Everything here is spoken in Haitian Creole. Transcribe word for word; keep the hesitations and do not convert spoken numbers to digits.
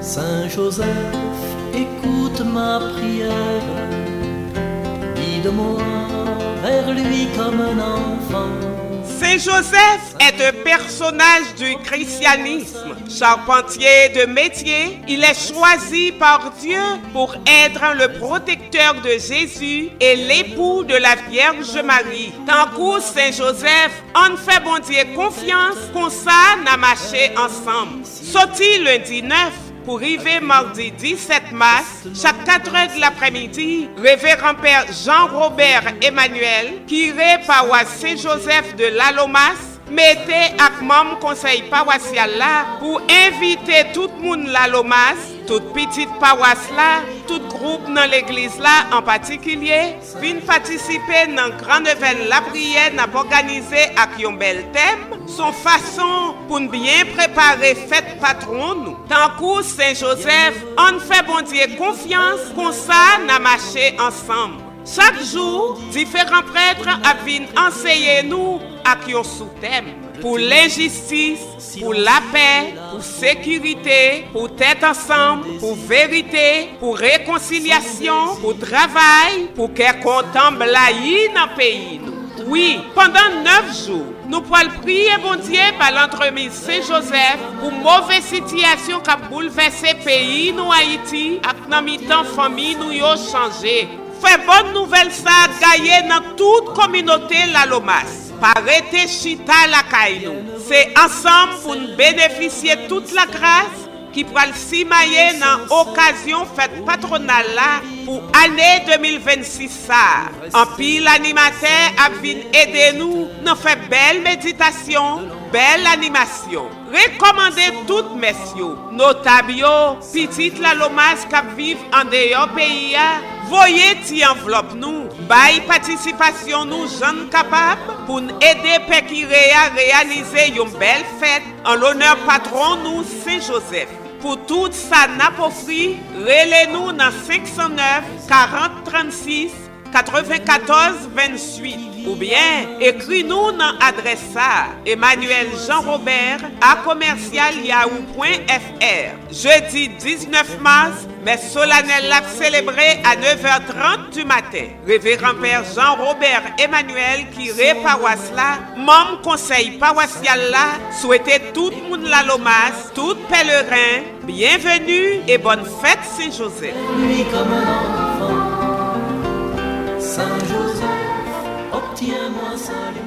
Saint Joseph, écoute ma prière, guide-moi vers lui comme un enfant. Saint Joseph est un personnage du christianisme. Charpentier de métier, il est choisi par Dieu pour être le protecteur de Jésus et l'époux de la Vierge Marie. Tankou Sen Jozèf, ann fè Bondye konfyans, konsa n a mache ansanm. Soti lendi nèf pou rive madi disèt mas, chak katrè d laprèmidi, Reveran Pè Jean Robert Emmanuel, kire pawas Sen Jozèf de Lalomas, mete ak manm konsèy pawasyal la pou envite tout moun Lalomas, tout pitit pawas la, tout gwoup nan legliz la an patikilye, vin patisipe nan gran nevèl lapriyè n ap òganize ak yon bèl tèm, s on fason pou n byen prepare fèt patwon nou. Tankou Sen Jozèf, ann fè Bondye konfyans, konsa n a mache ansanm. Chak jou, diferan prèt ap vin anseye nou ak yon soutèm: pou lenjistis, pou lapè, pou sekirite, pou tèt ansanm, pou verite, pou rekonsilyasyon, pou travay, pou kè kontan blayi nan peyi nou. Wi, pandan nèf jou, nou pral priye Bondye pa lantremiz Sen Jozèf pou move sitiyasyon k ap boulvèse peyi nou Ayiti ak nan mitan fanmi nou yo chanje. Fè bòn nouvèl sa a gaye nan tout kominote Lalomas. Pa rete chita lakay nou. Se ansanm pou n benefisye tout lagras ki pral simaye nan okazyon fèt patwonal la pou ane de mil vennsis sa a. Anpil animatè ap vin ede nou nan fè bèl meditasyon, bèl animasyon. Rekòmande tout mès yo, notab yo, pitit Lalomas k ap viv andeyò peyi a, voye ti anvlòp nou, bay patisipasyon nou jan n kapab pou n ede Pè Kire a reyalize yon bèl fèt an lonè patwon nou Sen Jozèf. Pou tout sa n ap ofri, rele nou nan senk san nèf, karant, trannsis, katrevenkatòz, venntuit, oubyen ekri nou nan adrès sa a: Emmanuel Jean Robert a commercial yahoo point F R. Jedi diznèf mas, mès solanèl la ap selebre a nèf è trant di maten. Reveran Pè Jean Robert Emmanuel, kire pawas la, manm konsèy pawasyal la, swete tout moun Lalomas, tout pèleren, byenveni e bòn fèt Sen Jozèf. Lui comme un enfant. Saint Joseph, obtiens-moi salut.